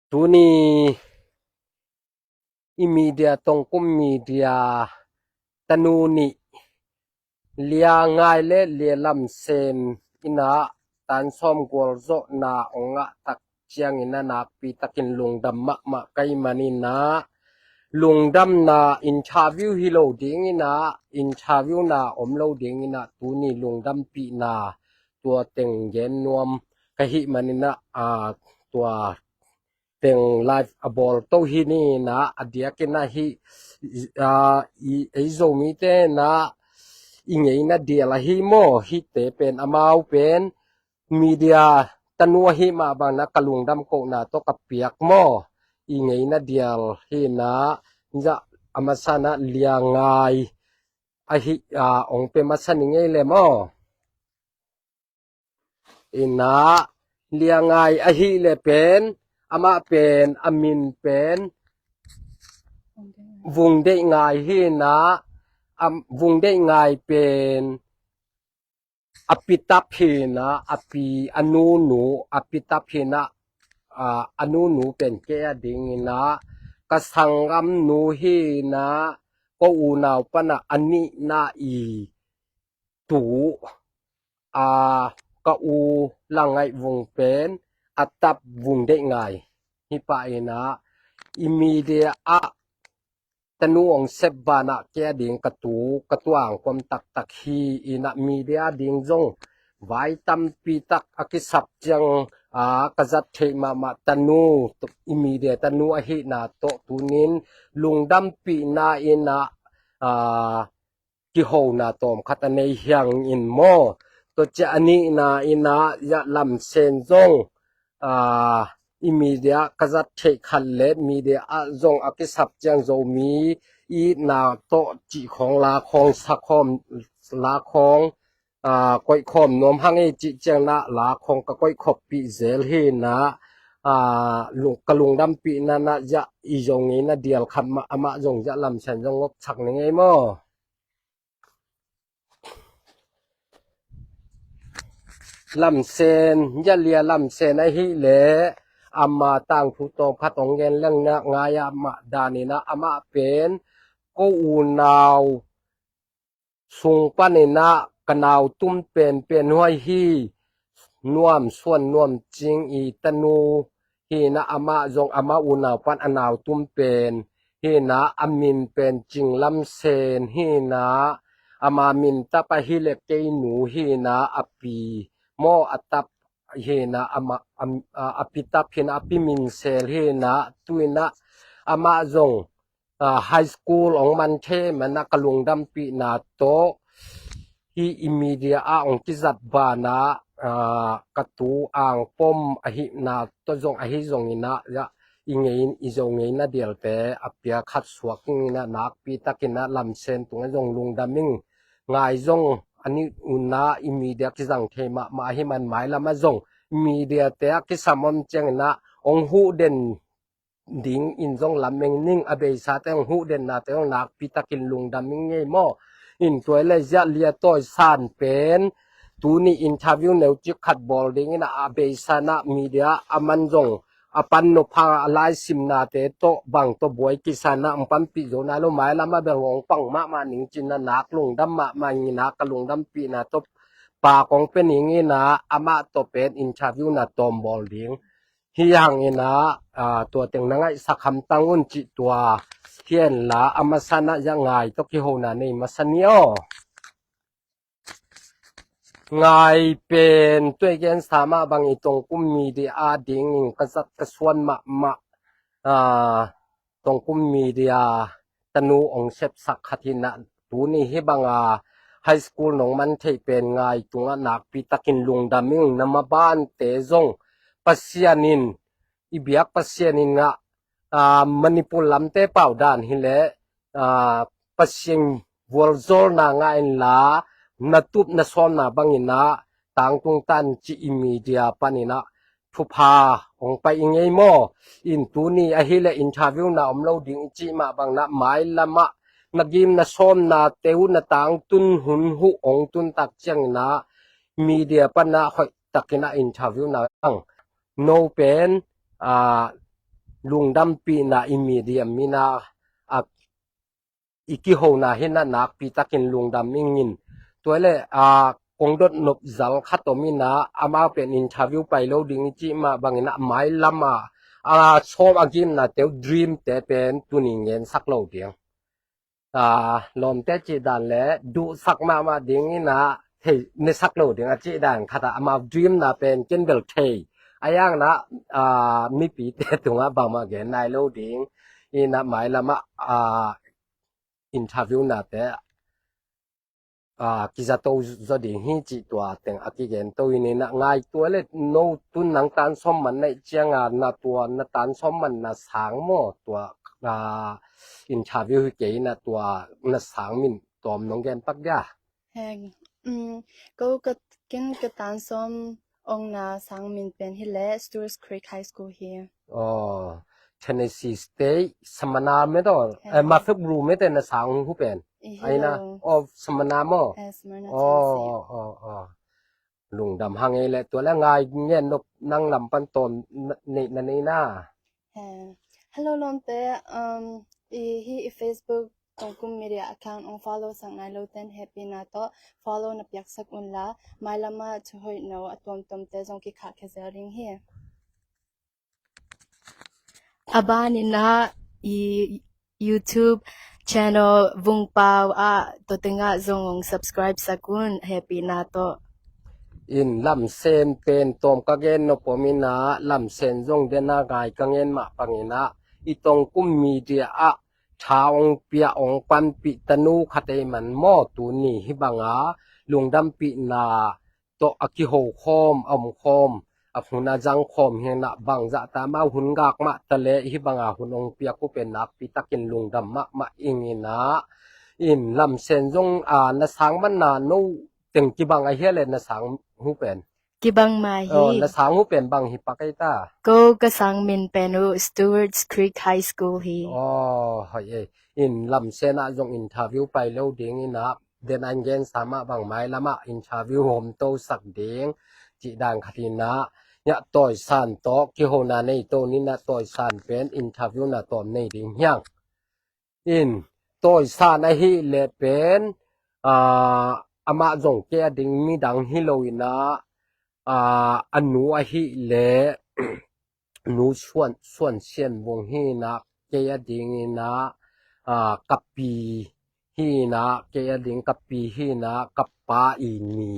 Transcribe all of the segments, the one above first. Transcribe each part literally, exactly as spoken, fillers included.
Tuni i media, Tongkum Media tanu nih, Lia Ngai le Lia Lam Sen in ah tan sawm gualzawhna ong ngah tak ciangin ah nakpi takin lungdam mahmah ka hih manin ah, lungdamna interview hi lo dingin ah, interview na om lo dingin ah, tuni lungdampihna tua teng gen nuam ka hih manin ah, aa, tua teng live a bawl to hi ni in ah, a diakin ah hih, aa, i, ei Zomite in ah i ngeina dial ahi maw, hihte pen amau pen media tanu ahi mah bangin ah ka lungdam kohna tawh ka piak maw. I ngeina dial hi in ah, zah a masa in ah Lia Ngai ahi, aa, ong pe masa ni ngei le maw. In ah Lia Ngai ahih leh pen, amah pen a min pen Vung Deih Ngai hi in ah, am, Vung Deih Ngai pen a pitap hi in ah, a pi, a nunu, a pitap hi in ah, aa, a nunu pen kei a dingin ah ka sanggamnu hi in ah, ko unau pan ah a nihna i tu, aa, ka u Lam Ngaih Vung pen a tap Vung Deih Ngai hi pah in ah, i media ah tanu ong sep banah kei a ding ka tu, ka tuang kom taktak hi in ah, media ding zong vai tampi tak a kisap ciang, aa, ka zat theih mahmah tanu, i media tanu ahihna tawh tunin lungdampihna in ah, aa, kihona tawmkhat a nei hi hang in maw. Tua ciang a nihna in ah, Lia Lam Sen zong, aa, i media ka zat theih khat le media ah zong a kisap ciang Zomi itna tawh cih khawng, la khawng, sa khawm, la khawng, aa, koih khawm nuam hang ei cih ciang in ah la khawng ka koih khawppih zel hi in ah, aa, lung, ka lungdampihna in ah, zah i Zo ngeina dial khat mah, amah zong, Lia Lam Sen zong ngopsak ni ngei maw. Lam Sen, Lia, Lia Lam Sen ahih leh ama tangthu tawmkhat ong gen leng in ah, ngai ah mah dan in ah, amah pen ko unau sung panin ah ka nau tum penpen huai hi. Nuam Suan Nuam Cing i tanu hi in ah, amah zong ama unau pan a nau tum pen hi in ah, a min pen Cing Lam Sen hi in ah, ama min tap ahih leh kei nu hi in ah, a pi maw, a tap hi in ah, ama, a, a, a pi tap hi in ah, a pi min sel hi in ah, tu in ah amah zong, aa, high school ong man thei man ah ka lungdampihna tawh, hih i media ah ong kizat banah, aa, ka tu Ang Pom ahihna tawh zong ahi zongin ah, lia, i ngei, i Zo ngeina dialte a piak khat suak in ah, nakpi takin ah Lam Sen tungah zong lungdam ing. Ngai zong a nih un ah i media kizang thei mahmah ahi man, mailam ah zong media te a kisam om ciangin ah ong huh den ding in zong lam eng ning, a beisa te ong huh denna te ong nakpi takin lungdam ing ngei maw. In tua le, Lia Tawi San pen tuni interview neucik khat bawl dingin ah, a beisa in ah media a man zong a pan nop hang ah, a laisimna te tawh bang tawh buai kisa in ah ong panpih zo nai lo, mailam ah bel ong pang mahmah ning ci in ah, nak lungdam mahmah ing in ah, ka lungdampihna tawh pak ong pia ning in ah, amah tawh pen interview na tawm bawl ding hi hang in ah, aa, tua teng na ngaihsak hamtang un cih tua hi hen la, a masa in ah Lia Ngai tawh kihona nei masa ni aw. Ngai pen tua i gensa mah bang i Tongkum media a dingin ka zat ka suan mahmah, aa, Tongkum media tanu ong sepsak khat hi in ah, tuni hih banga high school nong man theih pen Ngai tungah nakpi takin lungdam ing. Na mabante zong Pasian in, i biak Pasian in ngah, aa, Manipur lamte pau dan hi leh, aa, Pasian vualzawlna ngah in la, na tup na sawmna bangin ah tangtung tan cih i media panin ah thupha ong pai i ngei maw. In tuni ahih leh interview na om lo ding i cih mah bang in ah, mailam ah na gim na sawmna te uh na tangtun hun huh ong tun tak ciangin ah media pan ah hoih takin ah interview na ang. No pen, aa, lungdampihna i media mina a i kihona hi na nakpi takin lungdam ingin. Tua le a kong dot nop zal khat om ina amau pen interview pai lo ding i cih mah bangin a mailam a a sawm a gimna teu dream te pen tuni ngen sak lo ding. A lawmte cih dan le duhsak mahmah ding ina thei ne sak lo ding a cih dan khat a amau dream na pen ken bel thei a yang na a mipi te tunga bangmah gen nai lo ding ina mailam a a interview nate a kizato zaw ding hi cih tua teng a kigen to ina ngai tua le no tun nang tan sawm man na i cianga na tua na tan sawm man na sang maw tua a interview hi kei na tua na sang min tawm nong gen pak dia. Heng, um, ko ka ken ka tan sawm ong na sang min pen hi le Stewart's Creek High School hi. Oh, Tennessee State, Smyrna me to, eh, Mafek Bru me te na sang hu pen. Aina, oh, Smyrna mo. Eh, Smyrna, oh, Tennessee. Oh, oh. Lungdam hang ei le tua le ngai ngen nop nang lam pan ton nei na nei na. Eh, hello lawmte, um, i hi i Facebook Tongkum Media account ong follow sak nai lo ten hehpihna tawh follow na piaksak un la, mailama thuhoih no a tuamtuamte zong kikhah khe zel ding hi. A ban ina i YouTube channel Vungpau ah tua tengah zong ong subscribe sak un hehpihna tawh. In lamsen pen tawm ka gen nop om ina lamsen zong dena ngai ka ngen mah pang ina i Tongkum Media ah tha ong pia ong panpih tanu khat ei man maw tuni hi banga lungdampihna tawh a kiho khawm a om khawm a hun a zang khawm hi na bangzah ta mah hun gak mah ta le hi banga hun ong piak uh pen nakpi takin lungdam mahmah ing ina in lamsen zong a na sang man na no teng kibang a hia le na sang hu pen. Kibang mai hi. Oh, na sang hu pen bang hi pak ei ta. Ko ka sang min pen uh Stewart's Creek High School hi. Oh, hoi ei. In lamsen ah zong interview pai lo ding ina den an gen sa mah bang mailam ah interview hom to sak ding cih dan khat ina ya Tawisan tawh kihona nei to nina Tawisan pen interview na tawm nei ding hiang. In Tawisan ahi le pen a amah zong kei a ding midang hi lo ina a a nu ahi le nu suan suan sian vung hi ina kei a ding ina a ka pi hi ina kei a ding ka pi hi ina ka pa i ni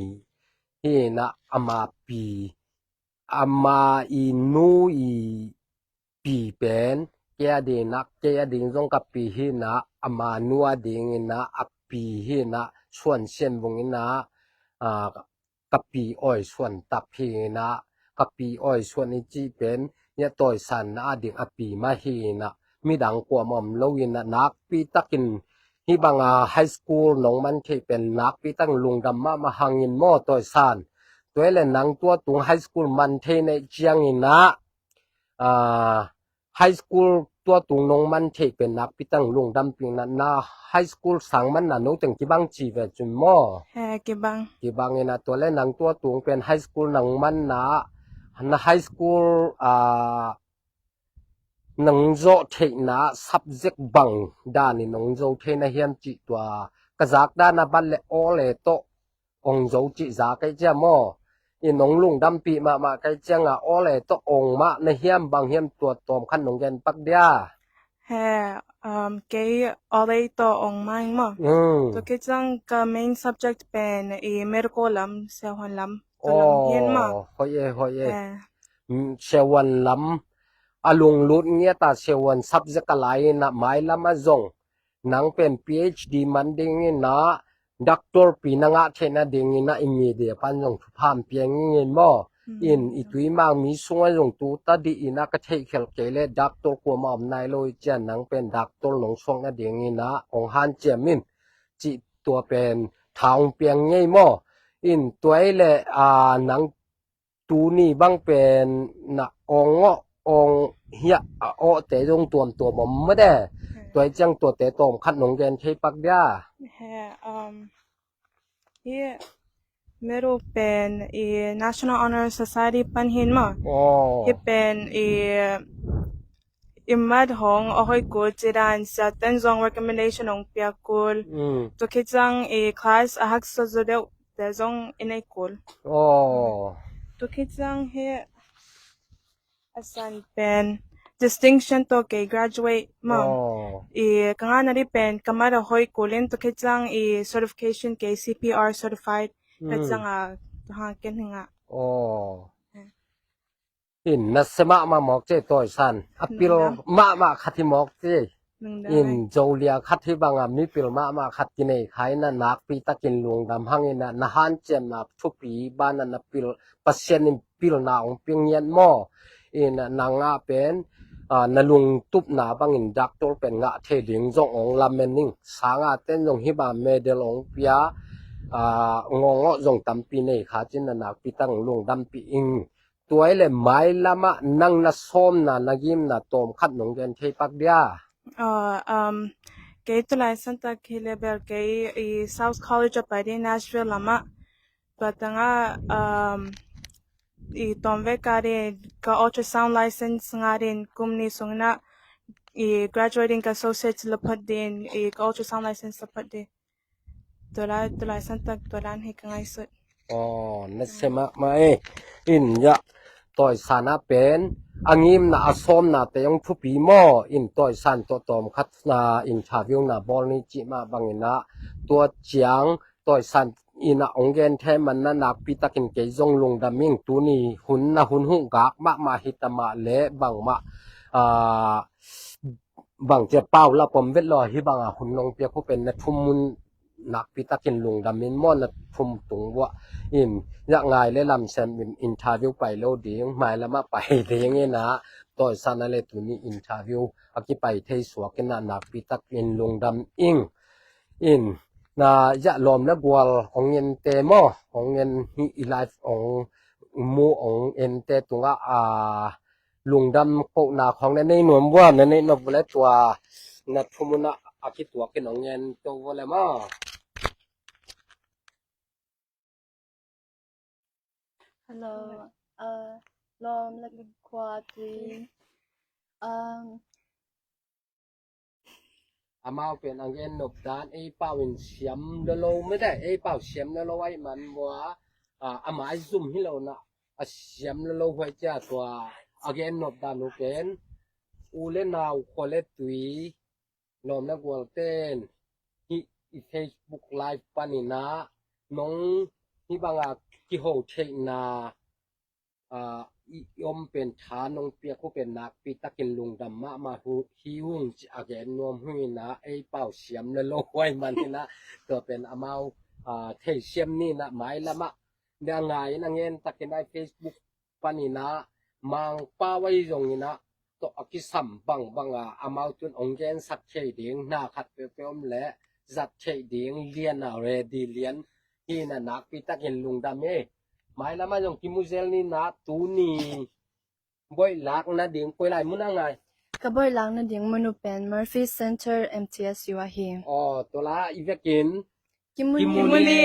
hi ina ama pi ama i nu i pi pen kei a ding ina kei a ding zong ka pi hi ina ama nu a ding ina a pi hi ina suan sian vung ina a ka pi oi suan tap hi ina ka pi oi suan i cih pen ya Tawisan na a ding a pi mah hi ina midang kuam om lo ina nakpi takin hi banga high school nong man thei pen nakpi takin lungdam mahmah hangin maw Tawisan. Tua le nang tua tung high school man thei nei ciang ina a high school tua tung nong man thei pen nakpi tang lungdam ping na na high school sang man na no teng kibang ci ve cun maw. He kibang. Kibang ina tua le nang tua tung pen high school nang man na na high school a nang zawh theihna subject bang dan i nong zo thei na hiam cih tua ka zak dan a bat le aw le tawh ong zo cih za kei cia maw. I nong lungdampih mahmah kei cianga aw le tawh ong mah na hiam bang hiam tua tawm khat nong gen pak dia. He um kei aw le tawh ong mah ing maw. Tua kei ciang ka main subject pen i medical lam siahuan lam tua lam hian maw. Hoi e hoi e. Siahuan lam a lunglut ngiata siahuan subject a lai ina mailam a zong nang pen P H D man ding ina doctor pi na ngah theihna ding ina i media pan zong thupha piang ingin maw. In i tuimang mi sungah zong tu ta dih ina ka theihkhelh kei le doctor kuamah om nai lo i cian nang pen doctor nong suakna ding ina ong hanciam in cih tua pen tha ong piang ngei maw. In tua i le a nang tuni bang pen na ong awh ong hiah a awhte zong tuamtuam om mah de. Tua i ciang tuate tawm khat nong gen thei pak dia. Hi middle pen i National Honor Society pan hin maw. Hi pen i i mat hong a hoih kul ci dan, siate'n zong recommendation hong pia kul. Mm. Tua khit ciang i class a haksa zaw deuh te zong i nei kul. Oh. Tua khit ciang hi a san pen distinction tawh kei graduate maw. Oh. I ka ngahna ding pen ka mat a hoih kul in tua khit ciang i certification kei C P R certified ka Mm. ciang a tua hang ken hi ngah. Oh. Eh. In na sia mahmah mawk ci Tawi San. A pil Nungdam. Mahmah khat hi mawk ci. Nungdam. In Zolia khat hi bang a mipil mahmah khat kinei kha in a nakpi takin lungdam hang in a na hanciamna thupi ban a na pil Pasian in pilna hong pia ngiat maw. In a nang a pen a na lungtupna bangin doctor pen ngah thei ding zong hong lamen ing. Sang a te'n zong hi bang medal hong pia a ngawngawh zong tampi nei kha ci in a nakpi takin lungdampih ing. Tua i le mailam ah nang na sawmna na ngimna tawm khat nong gen thei pak dia? Uh, um, kei tulai santak hi le bel kei i South College a pai ding Nashville lam ah. Tua tang ah, um, i tawm vek a ding ka ultrasound license ngah ding kum nih sung in a i graduating ka associate la phot ding i ka ultrasound license la phot ding. Tua lai, tua lai santak tua dan hi ka ngaihsut. Oh, na sia mahmah e. In ya, Tawi San a pen a ngimna a sawmna te hong thupi maw. In Tawi San tawh tawm khat na interview na bawl ni ci mah bangin a tua ciang Tawi San in a hong gen thei man na nakpi takin kei zong lungdam ing. Tuni hun na hun huh gak mahmah hi ta mah le bangmah a bang cia pau la pom vet lo hi bang a hun nong pia khu pen na thum mun nakpi takin lungdam in maw na thum tung buah in ya ngai le lam sem in interview pai lo ding mailam ah pai ding in a Tawi San a le tuni interview a kipai thei suak in a nakpi takin lungdam ing. In na ya lawm le gual hong en te maw hong en hi i live hong mu hong en te tungah a lungdam kohna khawng na nei nuam vua na neih nop vua le tua na thum un a kituak in hong en to vua le maw. Hello. Uh, lawm le khua tui. Um, amau pen a gen nop dan ei pau in siam lolo mede ei pau siam lolo ai man vua a amai zum hi lo na a siam lolo huai cia tua a gen nop dan uh pen u le nau khua le tui lawm le gual ten hi i Facebook live panin a nong hi bang a kiho theihna a i om pen tha nong piak uh pen nakpi takin lungdam mahmah hi ung ci a gen nuam uh in a ei pau siam lolo huai man in a tua pen amau a thei siam ni in a mailam ah nia ngai in a ngen takin a i Facebook panin a Mangpau ahi zongin a tawh a kisam bangbang a amau tun hong gensak thei ding na khat peuhpeuh om le zat thei ding lian a ready lian hi in a nakpi takin lungdam hi. Mailam ah zong kimu zel ni in a tuni boih lak nading koi lai mun a ngai? Ka boih lak nading mun uh pen Murphy Center M T S U ahi. Aw tua la i vekin kimu ni.